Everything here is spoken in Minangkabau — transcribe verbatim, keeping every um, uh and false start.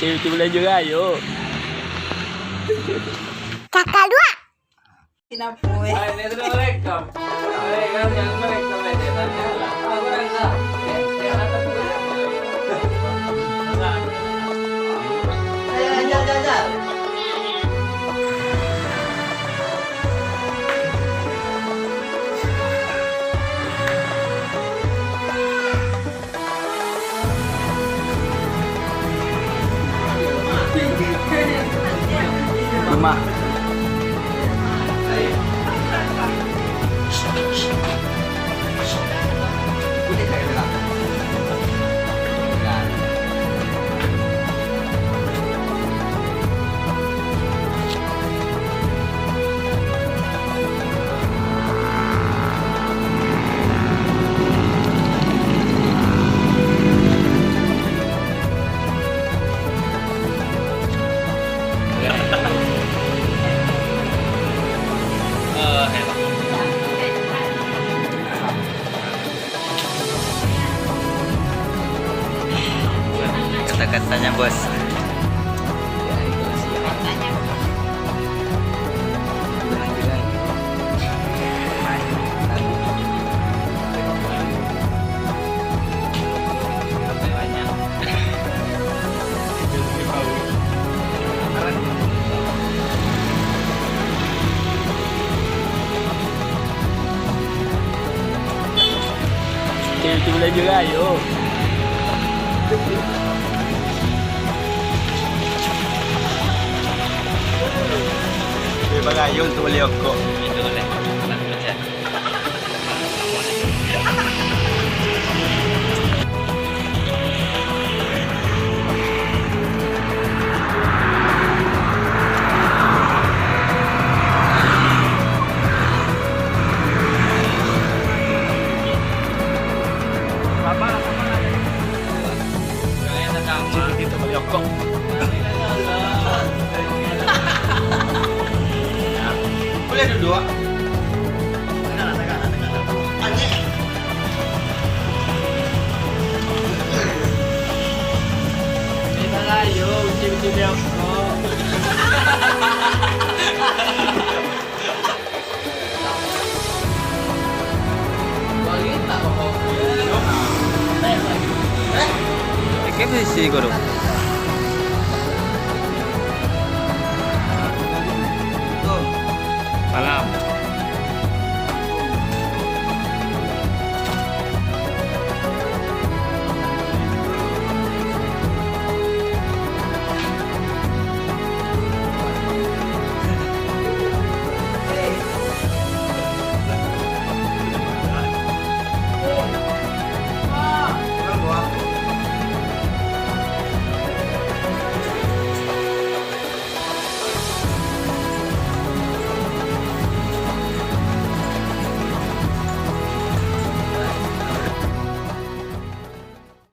Eh, itu belajar ayo. Kakak dua. Kenapa, eh? Hai, ini sudah merekam. Merekam, yang merekam aja, tanyalah. Orang tak. Eh, eh, jangan, jangan, jangan. Rumah. Kata-katanya, Bos. Itu belajar ayo. Bagayo untuk beli rokok. Boleh duduk? Oke, posisi guru.